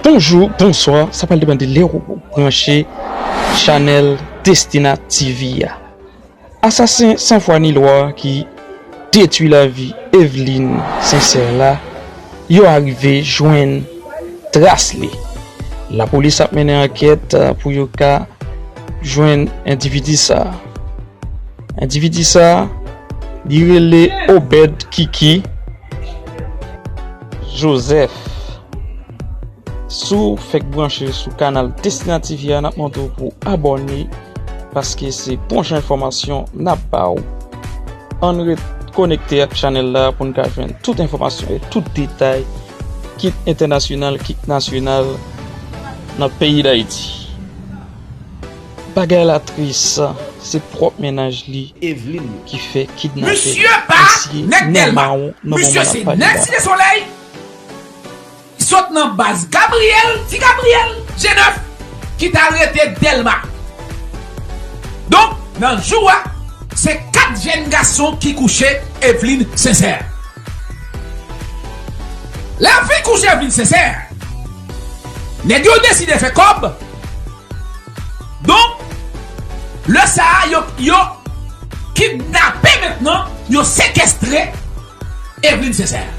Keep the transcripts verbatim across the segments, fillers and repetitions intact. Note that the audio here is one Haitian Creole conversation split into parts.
Bonjou, bonswa, sa pral depann de lè ou branche chanèl Destina T V a. Asasen san fwa ni lwa ki detwi lavi Eveline Sincère la, yo arive jwenn tras li. Lapolis ap mennen ankèt, uh, pou yo ka jwenn endividi sa. Endividi sa, li rele Obed Kiki Joseph. Si w fèk branche sou kanal Destina T V a, n ap mande w pou abòne, paske se pwochen enfòmasyon n ap ba w. Ann ret konekte ak chanèl la pou n ka jwenn tout enfòmasyon e tout detay, kit entènasyonal, kit nasyonal, nan peyi Dayiti. Bagay la tris, se pwòp mennaj li Eveline ki fè kidnapè. Misye pa nèg Dèlma. Misye se nèg Site Solèy. Sot nan baz Gabriel, ti Gabriel, G nèf, ki t al rete Dèlma. Donk, nan jou a, se kat jèn gason ki kouche Eveline Sincère. Lè yo fin kouche Eveline Sincère, nèg yo deside fè kòb. Donk, lè sa a, yo, yo kidnape mentnan, yo sekestre Eveline Sincère.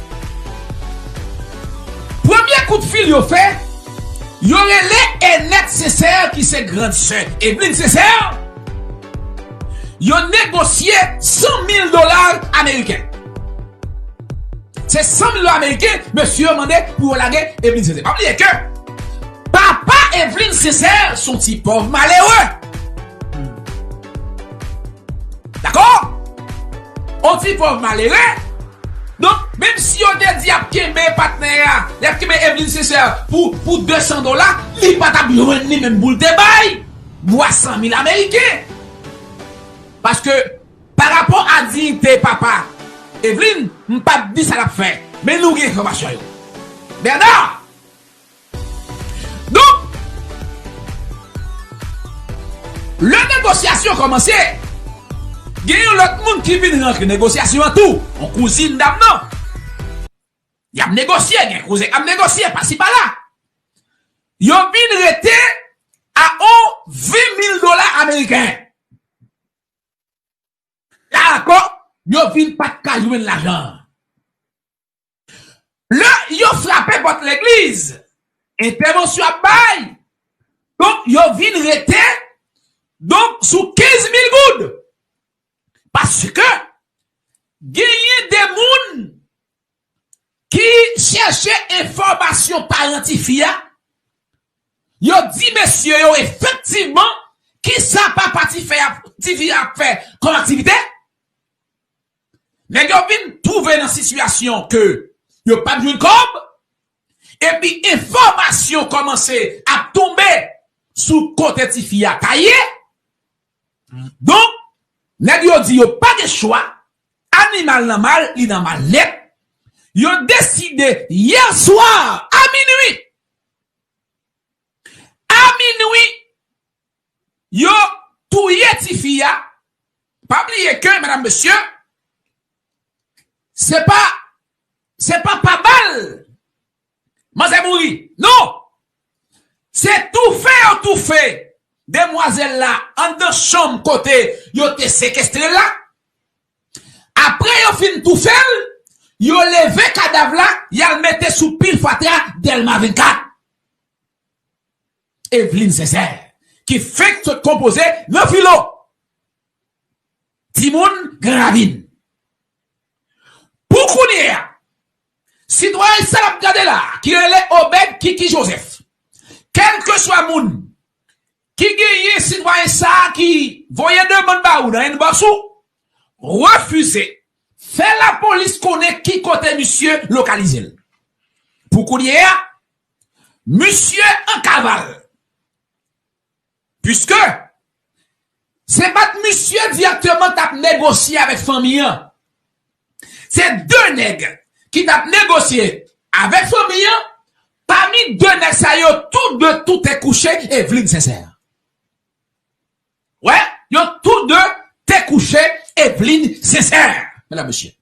Premye kout fil yo fè, yo rele Enette Sincère ki se grann sè Eveline Sincère. Yo negosye san mil dola ameriken. Se san mil dola ameriken mesye yo mande pou yo lage Eveline Sincère. Pa bliye ke papa Eveline Sincère se yon ti pòv malere. Dakò? Yon ti pòv malere. Donk, menm si yo te di y ap kenbe patnè a, y ap kenbe Eveline Sincère pou, pou de san dola, li pa t ap jwenn li menm pou l te bay twa san mil ameriken. Paske, pa rapò a diyite papa Eveline, m p ap di sa l ap fè. Men nou gen enfòmasyon yo. Bernard! Donk, lè negosyasyon kòmanse, gen yon lòt moun ki vin rantre negosyasyon an tou, yon kouzin dam nan. Y ap negosye, gen kouzen k ap negosye, pasi pala. Yo vin rete a yon ven mil dola ameriken. La ankò, yo vin pa t ka jwenn lajan an. Lè yo frape pòt legliz, entèvansyon ap bay. Donk, yo vin rete, donk, sou kenz mil goud. Paske genyen de moun ki chèche enfòmasyon paran tifi a, yo di mesye yo efektivman kisa papa tifi a, tifi a ap fè kòm aktivite. Nèg yo vin twouve nan sitiyasyon ke yo p ap jwenn kòb, epi enfòmasyon kòmanse ap tonbe sou kote tifi a ta ye. Donk, nèg yo di yo pa gen chwa, animal nan mal, li nan mal nèt. Yo deside yè swa a minwi, a minwi, yo touye tifi a. Pa bliye ke, medam, mesye, se pa, se pa pa bal manzè mouri. Non! Se toufe yo toufe demwazèl la anndan chanm kote yo te sekestre l la. Apre yo fin toufe l, yo leve kadav la, y al mete sou pil fatra Dèlma vennkat. Eveline Sincère, ki fenk sot konpoze nan filo. Timoun Gran Ravin. Pou kounye a, sitwayen sa n ap gade la, ki rele Obed Kiki Joseph, kèlkeswa moun ki genyen sitwayen sa a ki voye demann ba ou nan inbox ou, refize, fè lapolis konnen ki kote misye lokalize l. Pou kounye a, misye an kaval. Piske se pa t misye dirèkteman t ap negosye avèk fanmi an. Se de nèg ki t ap negosye avèk fanmi an. Pami de nèg sa yo, tou de tou te kouche Eveline Sincère. Wè, yo tou de te kouche Eveline Sincère, medam, mesye.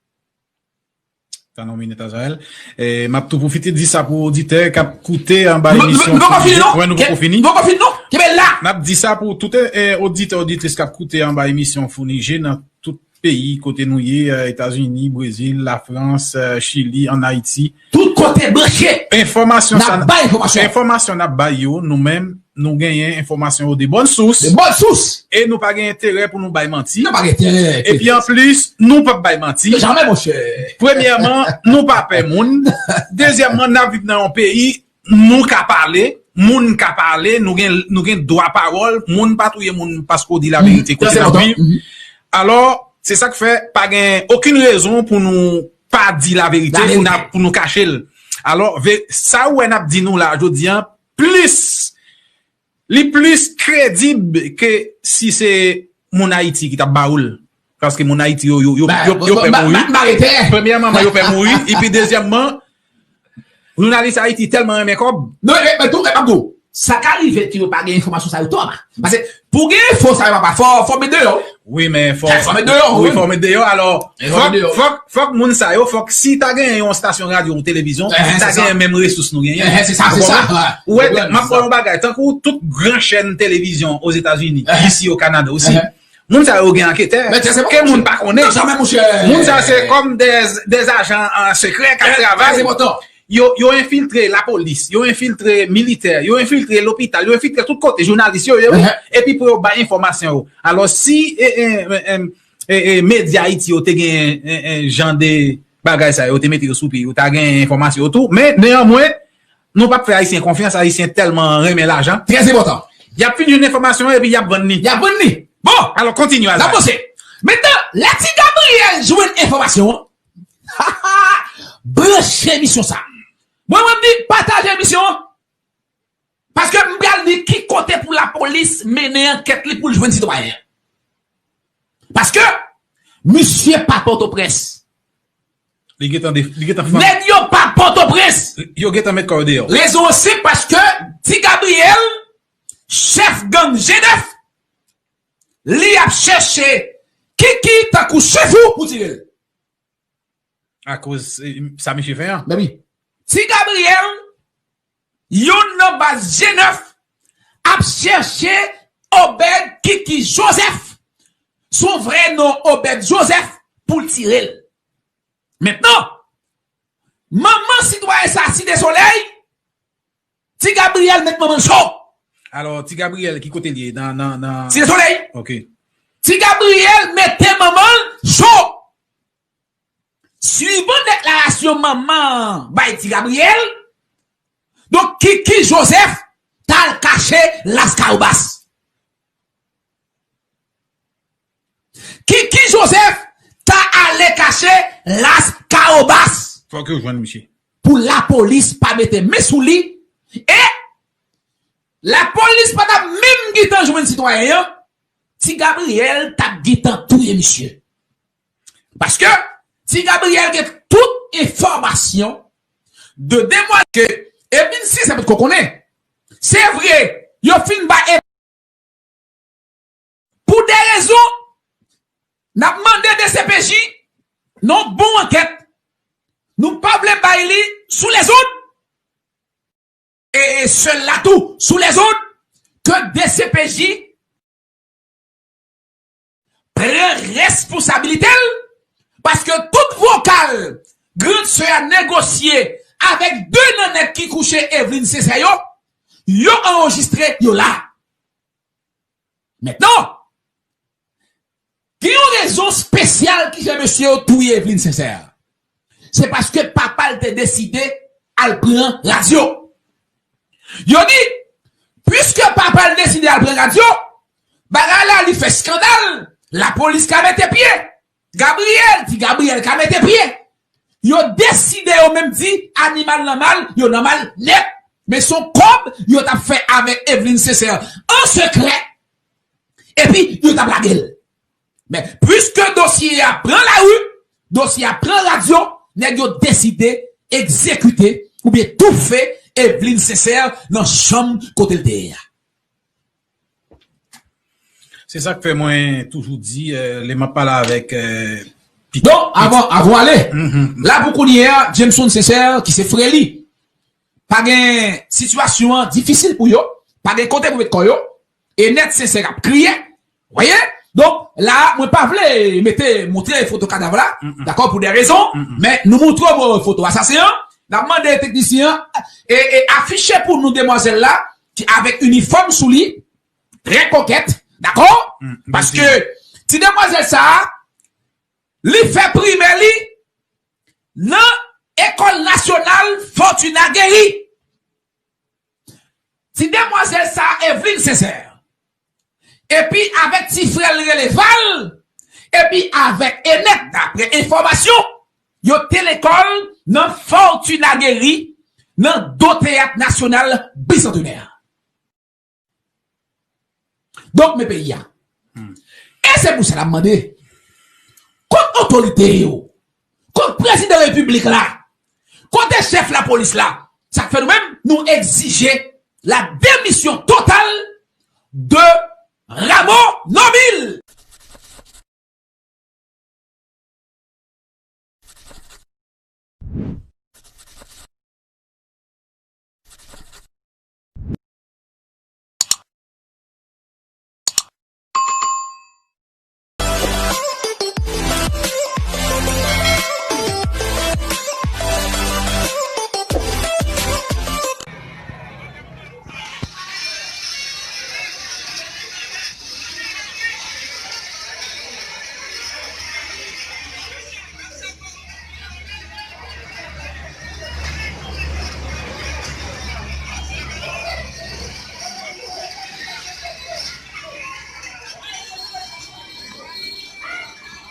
Tann yon minit, Azrael. E, m ap tou pwofite di sa pou oditè k ap koute anba emisyon. Nou poko fini, non? Wè, nou poko fini. Nou poko fini, non? Kenbe la! N ap di sa pou tout, e, oditè, oditris k ap koute anba emisyon Founi Je nan tout peyi kote nou ye, e, Etazini, Brezil, Lafrans, e, Chili, ann Ayiti. Tout kote branche! Enfòmasyon sa, n ap bay enfòmasyon. Enfòmasyon n ap bay yo, nou menm, nou genyen enfòmasyon yo de bòn sous. De bòn sous! E nou pa gen enterè pou nou bay manti. Nou pa gen enterè. Epi anplis, nou p ap bay manti. Jamè, monchè. Premyèman, nou pa pè moun. Dezyèmman, n ap viv nan yon peyi, nou ka pale, moun ka pale, nou gen, nou gen dwa pawòl, moun pa touye moun paske w di laverite kote n ap viv. Alò, se sa k fè pa gen okenn rezon pou nou pa di laverite, pou n ap, pou nou kache l. Alò, ve-, sa ou wè n ap di nou la, jodi a, plis, li plis kredib ke si se moun Ayiti ki t ap ba ou l. Paske moun Ayiti yo, yo, yo, yo, yo pè mouri. Premyèman, yo pè mouri. Epi dezyèmman, jounalis Ayiti tèlman renmen kòb. Non, men, men tou, men m ap di w, sa ka rive ke yo pa gen enfòmasyon sa yo twòp. Paske pou gen enfo sa yo papa, fò, fò met deyò. Wi, men fò, fò met deyò, wi, fò met deyò. Alò, fòk, fòk, fòk moun sa yo, fòk si ta gen yon estasyon radyo ou televizyon, ta gen menm resous nou genyen. Ehn, se sa, se sa. Ou wè, m ap ba w yon bagay, tankou tout gran chèn televizyon Ozetazini, isi o Kanada osi. Moun sa yo gen anketè ke moun pa konnen. Moun sa se kòm de, de ajan, e, sekrè k ap travay. Yo, yo enfiltre lapolis, yo enfiltre militè, yo enfiltre lopital, yo enfiltre tout kote, jounalis yo, yo, epi pou yo bay enfòmasyon yo. Alò, si, e, e, e, e, e, medya Ayiti yo te gen, e, e, jan de bagay sa yo, te mete yo sou pye, yo ta gen enfòmasyon yo tou. Men, neyanmwen, nou p ap fè Ayisyen konfyans, Ayisyen tèlman renmen lajan. Trè enpòtan. Y ap fin jwenn enfòmasyon an epi y ap vann li. Y ap vann li. Bon, alò, kontinye, Azrael. N ap panse. Mentnan, lè Ti Gabriel jwenn enfòmasyon an, branche emisyon sa. Mwen, mwen m di, pataje emisyon an. Paske m pral di ki kote pou lapolis mennen ankèt li pou l jwenn sitwayen an. Paske misye pa Pòtoprens. Li gentan de-, li gentan fann. Nèg yo pa Pòtoprens. Yo gentan met kò yo deyò. Rezon an senp, paske Ti Gabriel, chèf gang G nèf, li ap chèche Kiki tankou chèf ou pou tire l. Akoz, e, sa misye fè an. Mezanmi, Ti Gabriel, youn nan baz G nèf, ap chèche Obed Kiki Joseph, son vrè non Obed Joseph, pou l tire l. Mentnan, manman sitwayen sa, Site Solèy, Ti Gabriel met manman l cho. Alò, Ti Gabriel, ki kote l ye? Nan, nan, nan Site Solèy. Ok. Ti Gabriel mete manman l cho. Suivan deklarasyon manman an bay Ti Gabriel, donk, Kiki Joseph t al kache Las Cahobas. Kiki Joseph ta ale kache Las Cahobas. Fòk yo jwenn misye. Pou lapolis pa mete men sou li, e lapolis pa t ap menm gentan jwenn sitwayen an, Ti Gabriel t ap gentan touye misye. Paske Ti Gabriel gen tout enfòmasyon de demwazèl ke Evelyne Sincère potko konnen. Se vre, yo fin ba Evelyne pou de rezon, n ap mande D C P J nan bon ankèt. Nou pa vle bay li sou lèzòd. E, e sèl la tou, sou lèzòd, ke D C P J pran responsabilite l, paske tout vokal grann sè a negosye avèk de nan nèg ki kouche Evelyne Sincère yo, yo anrejistre, yo la. Mentnan, gen yon rezon espesyal ki fè mesye yo touye Evelyne Sincère. Se paske papa l te deside al pran radyo. Yo di, piske papa l deside al pran radyo, bagay la li fè eskandal, lapolis ka mete pye. Gabriel, Ti Gabriel ka mete pye. Yo deside yo menm di animal nan mal, yo nan mal nèt. Men se yon kòb yo t ap fè avèk Evelyne Sincère an sekrè. Epi yo t ap lage l. Men, piske dosye a pran lari, dosye a pran radyo, nèg yo deside egzekite oubyen toufe Evelyne Sincère nan chanm kote l te ye a. Se sa k fè mwen toujou di, eh, lè m ap pale avèk, eh, Donk, avan, avan ale, la pou kounye a, Jameson Sincère, ki se frè li, pa gen sitiyasyon an difisil pou yo, pa gen kote pou met kò yo, Enèt Sincère ap kriye, voyez? Donk, la, mwen pa vle mete, montre foto kadav la, dakò, pou de rezon, men nou montre w foto asasen an, n ap mande teknisyen an, e, e afiche pou nou demwazèl la, ki avèk inifòm sou li, trè kokèt, dakò? Paske ti demwazèl sa a, li fè primè li nan Ekòl Nasyonal Fortuna Guéry. Ti demwazèl sa a, Evelyne Sincère, epi avèk ti frè l rele Val, epi avèk Enèt, daprè enfòmasyon, yo te lekòl nan Fortuna Guéry, nan do Teyat Nasyonal Bisantnè. Donk, men peyi a. E se pou sa n ap mande, kot otorite yo, kot prezidan repiblik la, kote chèf lapolis la, sa k fè nou menm, nou egzije la demisyon total de Rameau Normil.